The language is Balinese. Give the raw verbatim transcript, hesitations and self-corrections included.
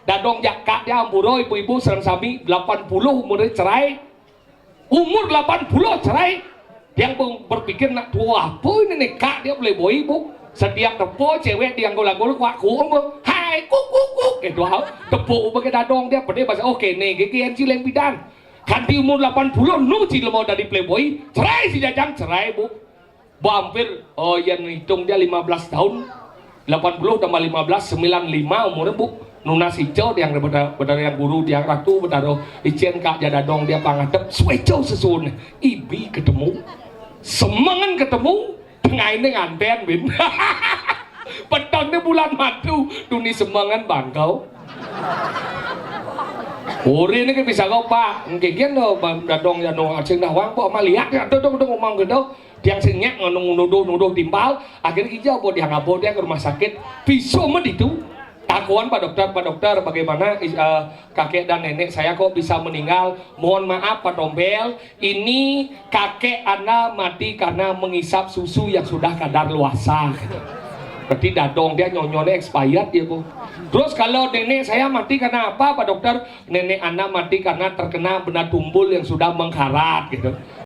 Dadong jak kak dia ampura ibu-ibu sareng sami delapan puluh umurnya cerai. Umur delapan puluh cerai. Dia ber- berpikir nak tua apa ini nih kak dia playboy ibu. Setiap tepo cewek dianggul-anggul kuak kuung bu. Hai kuk kuk kuk. Gitu hal. Tepuk uba ke dadong dia pede bahasa oke nih gigi enci lem bidan. Kanti umur delapan puluh nu ci mau dari playboy. Cerai si jajang cerai bu. Ba hampir, oh, yan hitung dia lima belas tahun, delapan puluh tambah lima belas, sembilan lima umurnya, Bu. Nunas ijo dia daripada, daripada yang guru dia ratu, daripada icen kak jadadong dia pangadep, sueco sesun. Ibi ketemu, semengan ketemu, tengah ini nganten, Bin. Petang ni bulan madu, tuni semengan bangkau. Uri ni bisa kau, Pak. Nggih, nggih, no, Bang Dadong, ya, no, asing dah, wang, Pak, mah lihat, ya, dong, dong, dong, ngomong gitu. Tiang sing nyek ngono nuduh-nuduh timpal, akhirnya ija apa tiang apa tiang ke rumah sakit, pisum itu. Takuan Pak Dokter, Pak Dokter, bagaimana eh, kakek dan nenek saya kok bisa meninggal? Mohon maaf Pak Tompel, ini kakek Anda mati karena mengisap susu yang sudah kadar luasa. Berarti dadong dia nyonyone expired ya bu. Terus kalau nenek saya mati karena apa Pak Dokter? Nenek Anda mati karena terkena benda tumbul yang sudah mengkarat gitu.